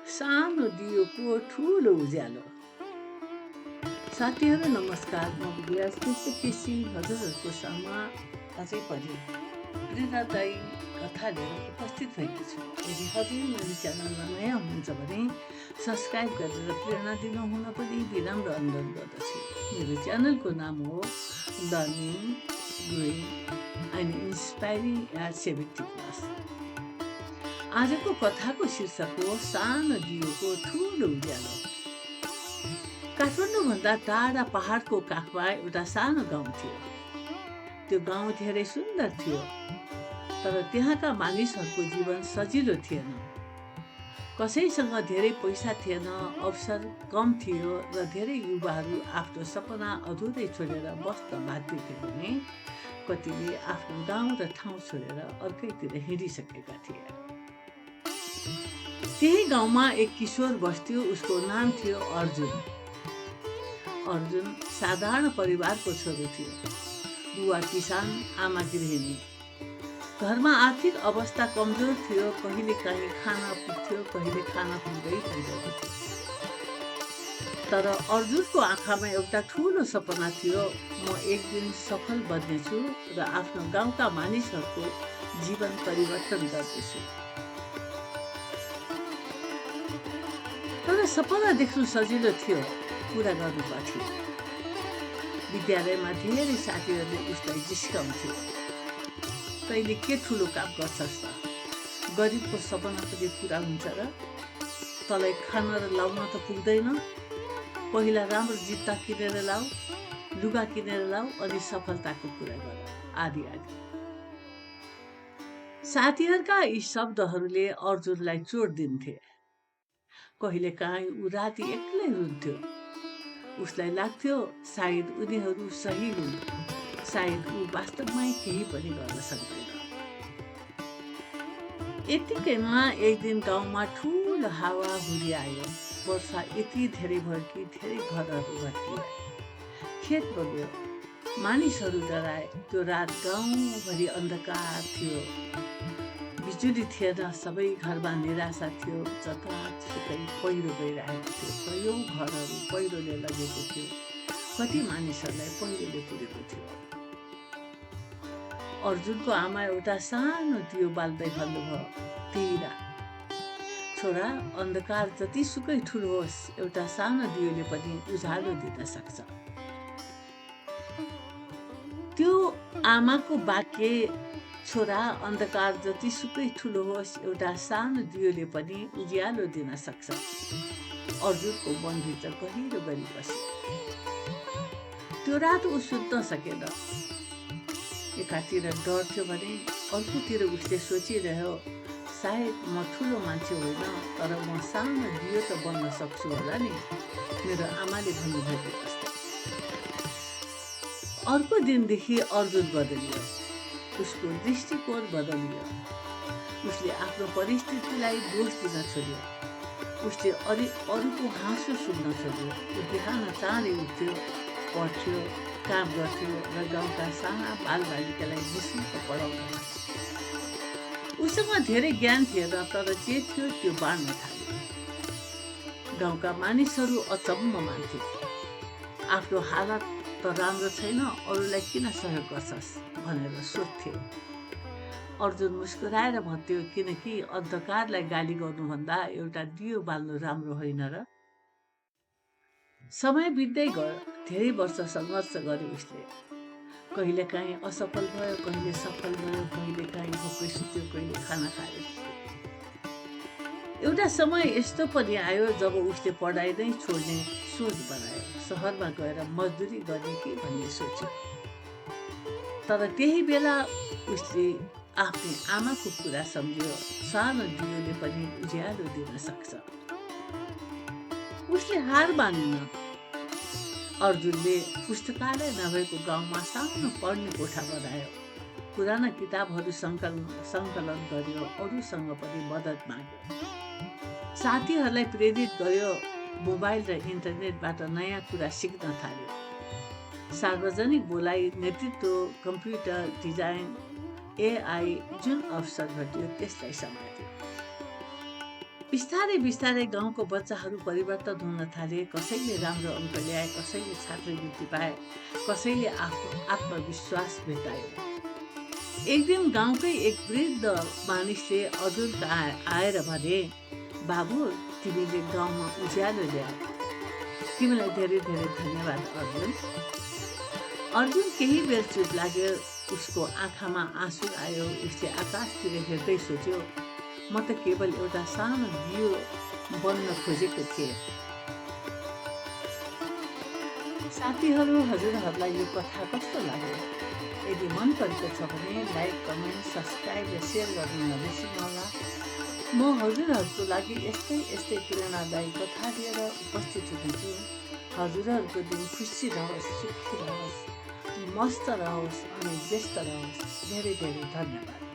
सानो दियोको ठुलो उज्यालो। साथीहरू नमस्कार, म विद्यास केसी हजुरहरूको साममा अझै पनि प्रेरणादायी कथा लिएर उपस्थित भएको छु। यदि हजुर मेरो च्यानलमा नयाँ हुनुहुन्छ भने सब्सक्राइब गरेर प्रेरणा दिनुहुन पनि विनम्र अनुरोध गर्दछु। मेरो च्यानलको नाम हो learning, growing and inspiring at 70+। आजको कथाको शीर्षक हो सानो दियोको ठुलो उज्यालो। काठमाडौँभन्दा टाढा पहाडको काखमा एउटा सानो गाउँ थियो। त्यो गाउँ धेरै सुन्दर थियो, तर त्यहाँका मानिसहरूको जीवन सजिलो थिएन। कसैसँग धेरै पैसा थिएन, अवसर कम थियो र धेरै युवाहरू आफ्नो सपना अधुरै छोडेर बस्न बाध्य थिए भने कतिले आफ्नो गाउँ र ठाउँ छोडेर अर्कैतिर हिँडिसकेका थिए। त्यही गाउँमा एक किशोर बस्थ्यो। उसको नाम थियो अर्जुन। अर्जुन साधारण परिवारको छोरो थियो। बुवा किसान, आमा गृहिणी। घरमा आर्थिक अवस्था कमजोर थियो। कहिले काहीँ खाना पुग्थ्यो, कहिले खाना पुग्दै पुग्दैन थियो। तर अर्जुनको आँखामा एउटा ठुलो सपना थियो। म एक दिन सफल बन्नेछु र आफ्नो गाउँका मानिसहरूको जीवन परिवर्तन गर्नेछु। तर सपना देख्नु सजिलो थियो, पुरा गर्नु पर्थ्यो। विद्यालयमा धेरै साथीहरूले उसलाई जिस्काउँथे। तैँले के ठुलो काम गर्छस् त? गरिबको सपना पनि पुरा हुन्छ र? तँलाई खान र लाउन त पुग्दैन? पहिला राम्रो जुत्ता किनेर लाऊ, लुगा किनेर लाऊ, अनि सफलताको कुरा गर, आदि आदि। साथीहरूका यी शब्दहरूले अर्जुनलाई चोट दिन्थे। कहिले काहीँ ऊ राति एक्लै रुन्थ्यो। उसलाई लाग्थ्यो सायद उनीहरू सही हुन्, सायद ऊ वास्तवमै केही पनि गर्न सक्दैन। यतिकैमा एक दिन गाउँमा ठुलो हावाहुरी आयो। वर्षा यति धेरै भयो कि धेरै घरहरू भत्किए। खेत बग्यो, मानिसहरू डराए। त्यो रात गाउँभरि अन्धकार थियो। बिजुली थिएन, सबै घरमा निराशा थियो। जतासुकै पहिरो गइरहेको थियो। कयौँ घरहरू पहिरोले लगेको थियो। कति मानिसहरूलाई पहिरोले पुरेको थियो। अर्जुनको आमा एउटा सानो दियो बाल्दै भन्नुभयो, तेरा छोरा, अन्धकार जतिसुकै ठुलो होस्, एउटा सानो दियोले पनि उज्यालो दिन सक्छ। त्यो आमाको वाक्य, छोरा, अन्धकार जतिसुकै ठुलो होस्, एउटा सानो दियोले पनि उज्यालो दिन सक्छ, अर्जुनको मनभित्र गहिरो गरी बस्यो। त्यो रात ऊ सुत्न सकेन। एकातिर डर थियो भने अर्कोतिर उसले सोचिरह्यो, सायद म ठुलो मान्छे होइन, तर म सानो दियो त बन्न सक्छु होला नि, मेरो आमाले भन्नुभएको जस्तो। अर्को दिनदेखि अर्जुन बदलियो। उसको दृष्टिकोण बदलियो। उसले आफ्नो परिस्थितिलाई दोष दिन छोड्यो। उसले अरूको हाँसो सुन्न छोड्यो। ऊ बिहान चाँडै उठ्थ्यो, पढ्थ्यो, काम गर्थ्यो र गाउँका साना बालबालिकालाई निःशुल्क पढाउन लाग्यो। उसँग धेरै ज्ञान थिएन, तर जे थियो त्यो बाँड्न थाल्यो। गाउँका मानिसहरू अचम्म मान्थे। आफ्नो हालत त राम्रो छैन, अरूलाई किन सहयोग गर्छस् भनेर सोध्थे। अर्जुन मुस्कुराएर भन्थ्यो, किनकि अन्धकारलाई गाली गर्नुभन्दा एउटा दियो बाल्नु राम्रो होइन र? समय बित्दै गयो। धेरै वर्ष सङ्घर्ष गर्यो उसले। कहिले काहीँ असफल भयो, कहिले सफल भयो, कहिले काहीँ भोकै सुत्यो, कहिले खाना खायो। एउटा समय यस्तो पनि आयो जब उसले पढाइ नै छोड्ने सोच बनायो। सहरमा गएर मजदुरी गर्ने कि भन्ने सोच्यो। तर त्यही बेला उसले आफ्नो आमाको कुरा सम्झ्यो, सानो दियोले पनि उज्यालो दिन सक्छ। उसले हार मानिन। अर्जुनले पुस्तकालय नभएको गाउँमा सानो पढ्ने कोठा बनायो। पुराना किताबहरू सङ्कलन गर्यो, अरूसँग पनि मद्दत माग्यो। साथीहरूलाई प्रेरित गर्यो, मोबाइल र इन्टरनेटबाट नयाँ कुरा सिक्न थाल्यो। सार्वजनिक बोलाइ, नेतृत्व, कम्प्युटर डिजाइन, एआई जुन अवसर घट्यो त्यसलाई समात्यो। बिस्तारै बिस्तारै गाउँको बच्चाहरू परिवर्तन हुन थाले। कसैले राम्रो अङ्क ल्याए, कसैले छात्रवृत्ति पाए, कसैले आफ्नो आत्मविश्वास भेटाए। एक दिन गाउँकै एक वृद्ध मानिसले अर्जुन आएर भने, बाबु, तिमीले गाउँमा उज्यालो ल्याए, तिमीलाई धेरै धेरै धन्यवाद अर्जुन। अर्जुन केही बेर चुप लाग्यो। उसको आँखामा आँसु आयो। उसले आकाशतिर हेर्दै सोच्यो, म त केवल एउटा सानो दियो बन्न खोजेको थिएँ। साथीहरू, हजुरहरूलाई यो कथा कस्तो लाग्यो? यदि मन परेको छ भने लाइक, कमेन्ट, सब्सक्राइब र सेयर गर्नु नबिर्सिनुहोला। म हजुरहरूको लागि यस्तै प्रेरणादायी कथा लिएर उपस्थित हुन्छु। हजुरहरूको दिन खुसी रहोस्, सुखी रहोस्, मस्त रहोस् अनि व्यस्त रहोस्। धेरै धेरै धन्यवाद।